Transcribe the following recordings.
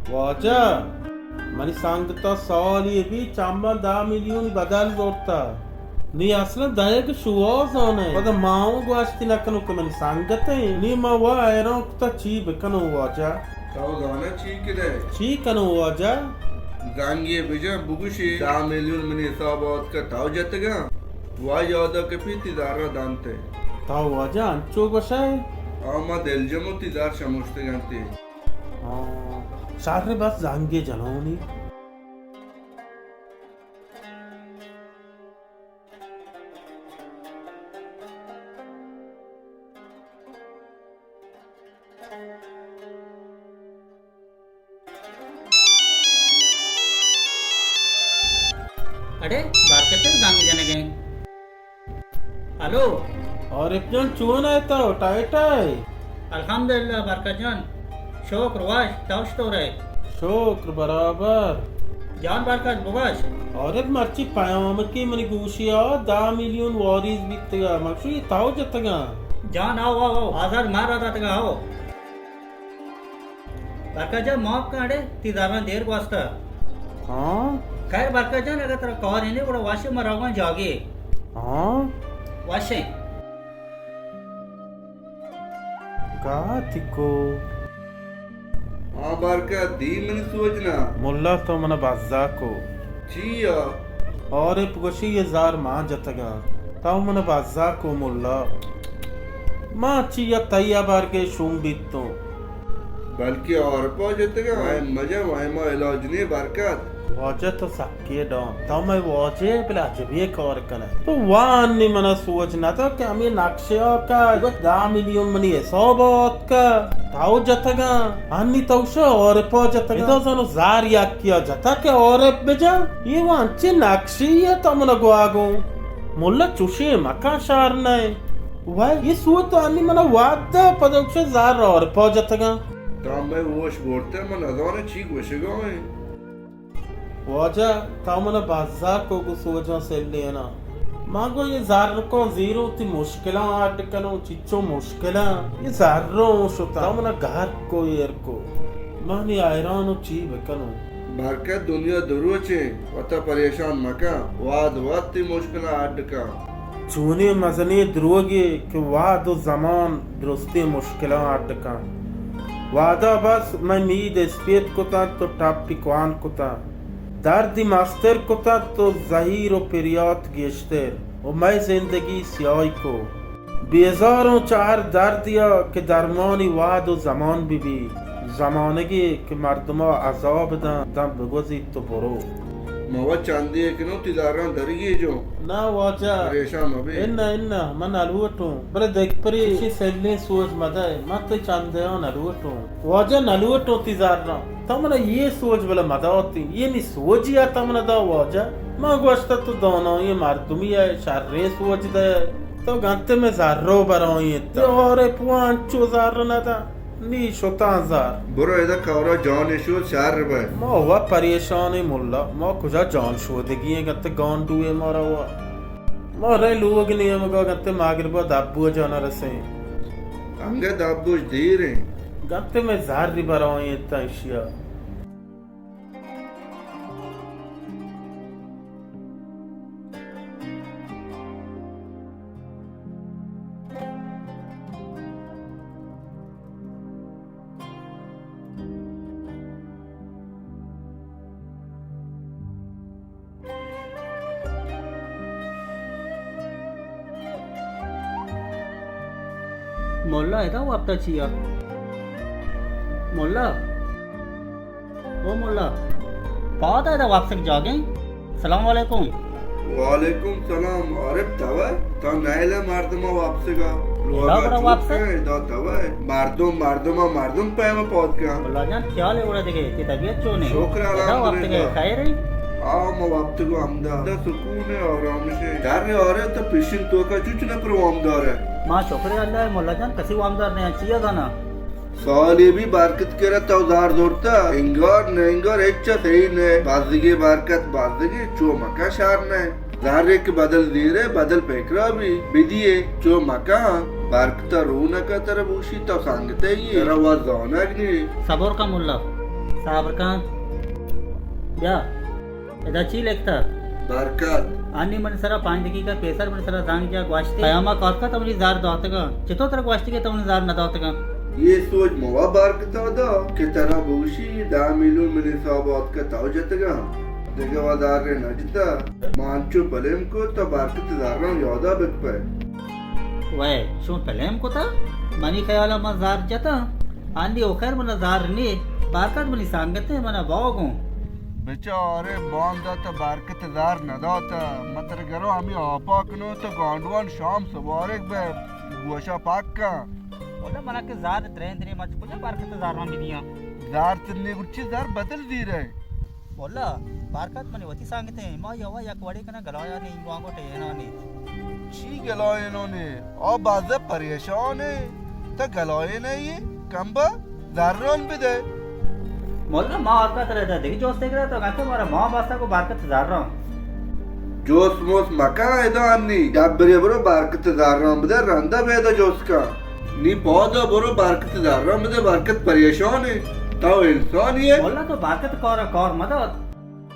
واجہ، منی سنگتا سالی بی چماں دہ میلیون بدل زرتا۔ نی اصلاً دئیگ شوہازانے۔ پدا ما اوں گوشتی نکنوں کہ منی سنگتے۔ نی ما وا حیران کتا چی بکنوں واجہ۔ تو زانا چی کنے؟ چی کنوں واجہ؟ زنگے بجن بگوشی، دہ میلیون منی حساب آتکا تو جتگاں۔ وا یادا کپی تی زرا دنتے۔ تو واجہ انچو گوشئے؟ آ ما دلجم و تی زر شموشتگنتی۔ ہاں، شر بس زنگے جنونی۔ اڑے، برکت زنگ جنگیں۔ ہلو۔ عارف جان، چون ئے تو؟ ٹائٹ ئے؟ الحمدللہ برکت جان، شکر وش، تو چطور ئے؟ شکر برابر۔ جان برکت بگش۔ عارف، مرچی پیامکے منی گوشی ءَ دہ میلیون واریز بیتگا، مگشی تو جتگاں؟ جان آو آو آو، آزاد مارا داتگا آو۔ برکت جان، معاف کن اڑے، تی زراں دیر گوستا۔ ہاں؟ خیر برکت جان، اگر ترا کار نے گڑا واشے، ما روگاں جاگے۔ ہاں؟ واشے۔ گاتکو۔ ہاں برکت، دی منی سوج نا۔ ملا تو منا بزا کو۔ چیا؟ عارف گوشی یہ زار ما جتگا۔ تو منا بزا کو ملا۔ ما چیا تئی ابرگے شوم بیتوں۔ بلکہ عارفا جتگا، وائم مجا، وائما علاج نے برکت۔ واجہ تو سکے ڈان۔ تو مئے واجہ ئے، بلے عجبی کار کنئے۔ تو وانی منا سوج نہ دات کہ ہمے نقشہ آ کہ گوشت دہ میلیون منی حساب آتکا، تو جتگاں۔ ہنی تو شہ عارفا جتگاں۔ ادا زانو زار یکیا جتا کہ عارف بجا۔ یہ وانچے نقشی ہے تو منا گواگوں۔ ملا چوشیں مکان شار نئے۔ وای، یہ سوج تو ہنی منا وعدہ پدا شہ زار عارفا جتگاں۔ تو مئے ہوش برتے، من نزاناں چی گوشگا ایں۔ واجہ، تو منا بزا کو گوں سوجاں سلینا۔ ما گو یہ زر کن زیرو تی مشکلاں اڈ کنوں، چچو مشکلاں۔ یہ زروں شتا، تو منا گھر کو ایر کو۔ منی حیران و چی بکنوں۔ برکت، دنیا دو روچے، وتا پریشان مکن، واد واد تی مشکلاں اڈ کن۔ چونیں مزنیں دروگے کہ وہد و زمان درستیں مشکلاں اڈ کن۔ وہدا بس مئے مید اسپیت کتنت و ٹپی کوان کتنت۔ دردی مستر کتنت و زہیر و پریات گیشتر و مئے زندگی سیاہی کو۔ بیزاروں چہ ہر دردیا کہ درمانی وہد و زمان بہ بی۔ زمانگے کہ مردما عذاب داں، داں بگوزیت تو برو۔ ما وت چندے کنوں، تی زراں درگیجوں۔ نہ واجہ۔ پریشان مبے۔ انہ، انہ، من نلوٹوں۔ بلے دگپری چشیں سلیں سوج مدئے، من تئی چندیاں نلوٹوں۔ واجہ نلوٹوں تی زراں۔ تو منا یہ سوج بلے مداتی۔ یہ نی سوجی ءَ تو منا دا واجہ۔ ما گوشتہ تو دانائیں مردمی ئے، شریں سوج دئے۔ تو گنتے مئے زرو برائیں تا۔ یہ عارف وانچو زر ندا۔ نی شتاں زار۔ برو ادا کورا جان شود شر بئے۔ ما وا پریشانیں ملا، ما کجا جان شودگی ایں، گنتے گانڈوے مارا وا۔ ما رئیں لوگ نیمگا، گنتے مغربا دبو جانا رسیں۔ انگہ دبوش دیر ایں۔ گنتے مئے زری برائیں تا اشیا۔ ملا، ادا وپتا چیا؟ ملا، او ملا، پاد ادا وپسگ جاگیں۔ سلام علیکم۔ وعلیکم سلام۔ عارف توئے؟ تا نئیلے مردما وپسگا۔ لوگا ادا گڑا چوک وپسگ؟ کن، ادا توئے؟ مردم، مردما مردم پیما پاد کن۔ ملا جان، خیال ہے گڑا دگہ، تی طبیعت چون ہے؟ شکر ادا وپسگ الحمدللہ۔ خیر ہے؟ آ، ما وپتگو ہمدا۔ ادا سکون ہے، آرامش ہے۔ در آرے تو پیشن توکا چوچ نہ پروام دارے۔ ما شکر اللہ ہے ملا جان، کسی وامدار نہیں، چیا زانا؟ سالی بی برکت کرا تو زار زرتا، انگار نہ انگار ہچ صحیح نہ۔ بزگی برکت بزگی، چو مکن شر نہ۔ زرے کہ بدل زیرے، بدل پکرا بی، بدیے، چو مکن۔ برکت رونکا ترا بوشی، تو سنگتے یے، ترا وا زانگ نی۔ صبر کا ملا، صبر کن۔ بیا۔ ادا چی لکھتا؟ برکت۔ آنی منی سرا پانچ دقیقہ پیسر منی سرا زنگ جا گوشتی۔ پیاما کار کا تو منی زار داتگا۔ چطور ترا گوشتی کہ تو منی زار نہ داتگا؟ یہ سوچ موا برکتا دا کہ ترا بوشی دہ میلیون منی حساب آتکا تو جتگا۔ دگہ وا زار نہ جتا۔ ما انچو پلیم کو تو برکت زراں یادا بکپے۔ وے، شما پلیم کتا؟ منی خیالا من زار جتا۔ آنی او خیر منا زار نی، برکت منی سنگتے منا باگوں۔ بچارے باندا تو برکت زار نداتا۔ من ترا گرو ہمی آپا کنو تو گانڈوان شام سوارگ بے گوشا پاک کن۔ واللہ منا کہ زار درین درین مچ کجا برکت زار من بدیاں۔ زار تنے گرچی زار بدل زیرے۔ واللہ برکت منی وتی سنگتے، ما یوا یک وڑے کنا گلایانی وانگو ٹینانی۔ چی گلائینانی؟ آ بازہ پریشان اے۔ تا گلائین اے کمبا زران بدے۔ مولا ما آرکا ترے دا دگہ جوستے کرا تو گنتے مارا ما باستا کو برکت زران۔ جوس موس مکن ادا انی۔ ڈبرے برو برکت زران بدے رندا بیدا جوس کن۔ نی پادا برو برکت زران بدے برکت پریشان اے۔ تو انسانی اے۔ مولا تو برکت کارا کار مدار۔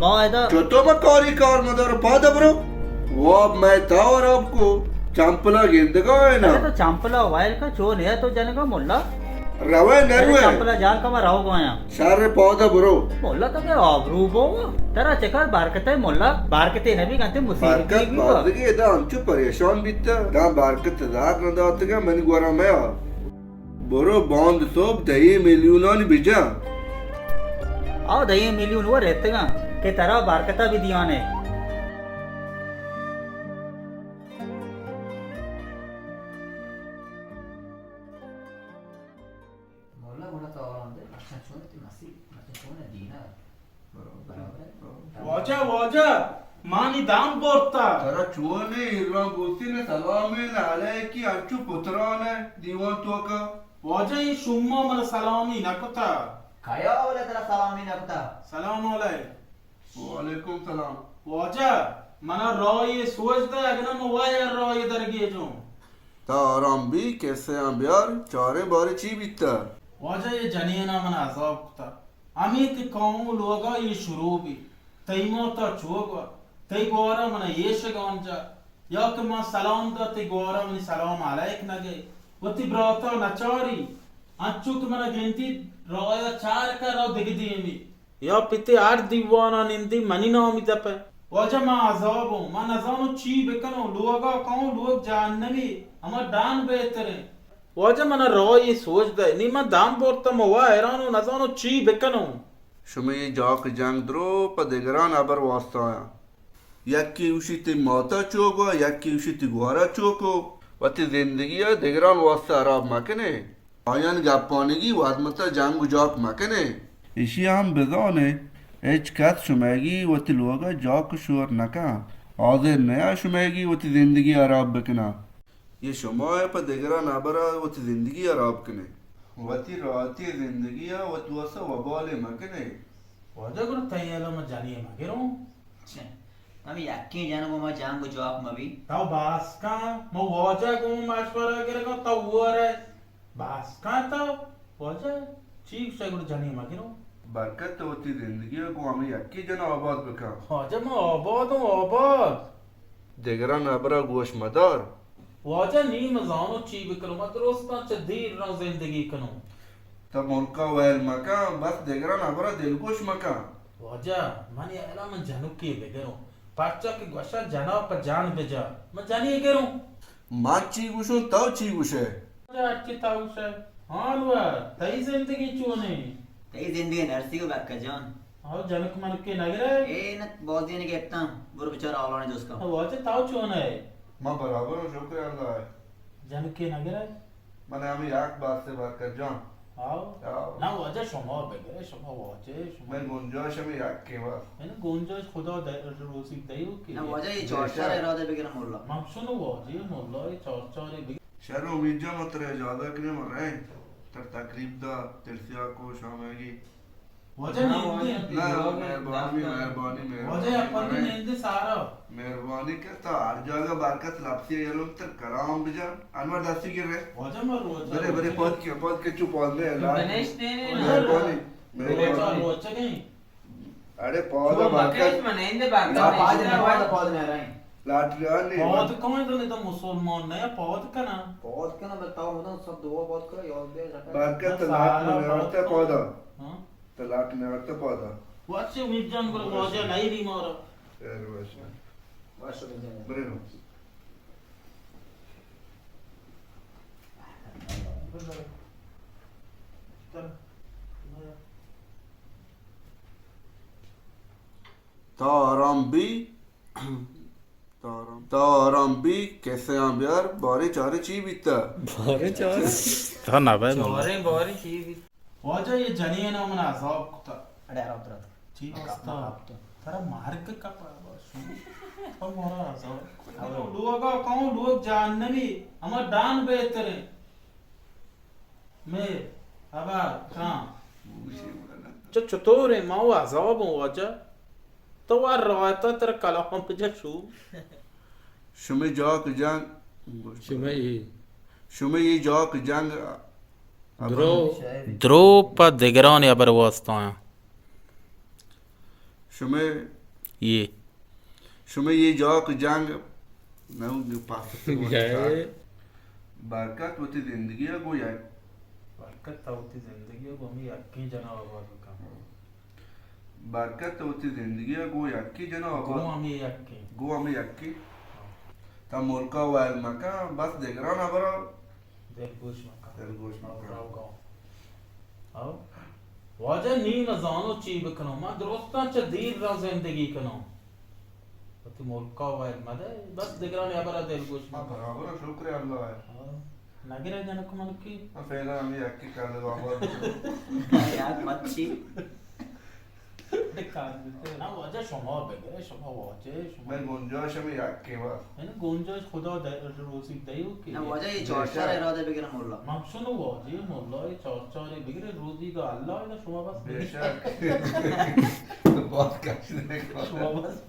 ما ادا چطور ما کاری کار مدار پادا برو۔ واب میں تا وراب کو چمپلا گندگا ہے نا۔ ارے تو چمپلا وائل کا چون ہے تو جنگا مولا۔ روے نہ ارے روے۔ چمپلا جان کا ما رو گویا۔ شر پادا برو۔ مولا تو کہ آبرو بو۔ ترا چکار برکت ہے مولا۔ برکت نبی گنتے مصیبت برکت بھی با۔ بازگی ادا انچو پریشان بیتا۔ دا برکت زار نہ داتگا من گورا میا۔ برو باند صبح دہی میلیونانی بجا۔ آ دہی میلیون وہ رہتگا کہ ترا برکتا بھی دیانے۔ مولا گڑا تو آرام دے، مرچاں چون تی مسیح، مرچاں چون دینا۔ واجہ، واجہ، مانی دام برتا۔ ترا چون ایران بوتی نے سلام نے علیکی انچو پتران ہے دیوان تو کا۔ واجہ اے شما من سلامی نہ کتا۔ کیا بولے ترا سلامی نہ کتا؟ سلام علیک۔ وعلیکم سلام۔ واجہ، منا راہے سوج دے، اگنا من وای راہے درگیجوں۔ تا آرام بی، کسے آں بیار، چاریں بارے چی بیتا؟ واجہ، یہ جنینا من عذاب کتا۔ ہمے کہ کامو لوگا یہ شروع بی۔ تئی موتا چوگا، تئی گوارا منا یہ شگان جا۔ یا کہ ما سلام دا، تئی گوارا منی سلام علیک نگے۔ وتی براتا نچاری، انچو کہ منا گندی راہا چار کر رو دگہ دیمی۔ یا پتے ہر دیوانا نندی منی نامی دپے۔ واجہ ما عذابوں، ما نزانو چی بکنو، لوگا کاؤں لوگ جہنمی، ہما ڈان بہتریں۔ واجہ منا راہے سوج دے، نی من دم برتم و حیرانوں نزانو چی بکنوں۔ شمے اے جاک جنگ درو پہ دگران ہبر واسطہ آیاں۔ یکے گوشی تئی ماتا چوگو، یکے گوشی تئی گوارا چوکو۔ وتی زندگیا دگران واسطہ ہراب مکنے۔ آیان گپانگی وزمتا جنگ و جاک مکنے۔ اشیا ہم بزانے، ہچ کس شمئیگی وتی لوگا جاک و شور نکن۔ حاضر نیا شمئیگی وتی زندگی ہراب بکنا۔ یہ شما پہ دگران ہبرا وتی زندگی ہراب کنے۔ وتی راحتی زندگیا وت واسطہ وبالے مکنے۔ واجہ گڑا تئی ہیالا ما جنی مگروں۔ چہ، ہمے یکیں جن گوں ما جنگ و جاک مبی۔ تو باز کن، ما واجہ گوں مشورہ گرگا، تو وارے۔ باز کن تو، واجہ، چی گوشے گڑا جنی مگروں۔ برکت تو وتی زندگی گوں ہمے یکیں جن آباد بکن۔ واجہ ما آبادوں آباد۔ دگران ہبرا گوش مدار۔ واجہ نی من زانوں چی بکنوں، من درستاں چہ دیر روں زندگی کنوں۔ تو ملکا ویل مکن، بس دگران ہبرا دلگوش مکن۔ واجہ، منی ہیالا من جنکے بگروں، پرچا کہ گوشاں جنا پہ جان بجا، من جنی گروں۔ من چی گوشوں، تو چی گوشے؟ واجہ ہرچی تو گوشے۔ ہاں نوا، تئی زندگی چونے؟ تئی زندگی نرسی و برکت جان۔ او جنک منکے نگرے؟ اے نہ بازی نے گپتاں، برو بچار آلانی جست کن۔ واجہ تو چون ئے؟ من برابر ہوں، شکر اللہ ہے۔ جنکے نگرے؟ من ہمے یک باستے برکت جان۔ آؤ۔ آؤ۔ نہ واجہ شما بگرے، شما واجہ، شما۔ من گنجائش ہمے یکے بس۔ من گنجائش خدا دے، روزی دیو کہ۔ نہ واجہ یہ چار چار ارادہ بگرم مولا۔ من شنو واجہ مولا یہ چار چار بگرے۔ شر امید جان، من ترا اجازہ کنیں، من رہیں۔ تر تکلیف دا، ترسیا کو شامگی۔ واجہ نہ، نیندے۔ واجہ نہ، مہربانی، مہربانی، مہربانی۔ واجہ یک پندی نیندے سارا۔ مہربانی کہ تا ہر جاگہ برکت لپسی یلون تر کلام بجان۔ انور دستی گر رہے۔ واجہ مر واجہ۔ برے، برے، پاد کیا، پاد کے چو پاد میں۔ بنشتے نے۔ مہربانی۔ میرے روچا، روچا نہیں۔ اڑے پودا تو مکیش برکت۔ من ایندے برکت لا، پاد نہیں، نہ، پاد، پاد نہ رہے۔ لاٹری آن نہیں۔ پاد کون تو نہیں تو مسلمان نہیں، پاد کنا۔ پاد کنا، بس تو مدام سب دعا پاد کرو، یاد بیا جاتا۔ برکت تو لاٹ سارا من پاد رہتا کنا۔ پودا۔ ہاں؟ تو لاٹ من رہتا پودا۔ واچے امید جان، برو واجہ نہیں دی مارا۔ خیر باش۔ باش، بجا۔ برے نو۔ تو آرام بی، تو آرام، تو آرام بی، کسے آن بیار، بارے چارے چی بیتا؟ بارے چارے؟ تا نہ بے من۔ چارے بارے چی بیتا؟ واجہ، یہ جنین ء من عذاب کتا۔ اڑے آرام ترا۔ چی واسطہ؟ ترا مرگ کپا شو۔ تو مارا عذاب کتا۔ لوگا کہوں لوگ جہنمی، ہما ڈان بہتر ہیں۔ میر، ابا، کام۔ چہ چطور ہیں؟ ما و عذاب ہوں واجہ۔ تو وا روایتا ترا کلام پجا شو۔ شمے جاک جنگ۔ شمے ای۔ شمے ای جاک جنگ۔ درو۔ درو پہ دگرانی ہبر واسطہ آیاں۔ شمے ای۔ شمے ای جاک جنگ۔ نہ، پاس۔ برکت وتی زندگی ء گوں یک۔ برکت تو وتی زندگی ء گوں ہمے یکیں جنا آباد بکن۔ برکت تو وتی زندگی ء گوں یکے جن ء آباد۔ گوں ہمے یکے۔ گوں ہمے یکے۔ ہاں۔ تا ملک ء ویل مکن، بس دگران ہبر ء دلگوش مکن۔ دلگوش مکن۔ او، او۔ واجہ نی نزانو چی بکنو، من درستاں چہ دیر را زندگی کنو۔ وتی ملک ء ویل مدے، بس دگرانی ہبر ء دلگوش مکن۔ برابر، شکر اللہ ء۔ ہاں۔ نگرے جنک ملکی۔ من فعلا ہمے یکے کردے بابا۔ یاد مت چی۔ نہ واجہ شما بگرے، شما واجہ، شما۔ من گنجائش ہمے یکے بس۔ یعنی گنجائش خدا دے، روزی دیو کہ۔ نہ واجہ یہ چار چار ارادہ بگرے مولا۔ مقصد واجہ مولا یہ چار چار بگرے روزی کا اللہ ہے، شما بس۔ بے شک۔ تو بہت کچھ دیکھو۔ شما بس۔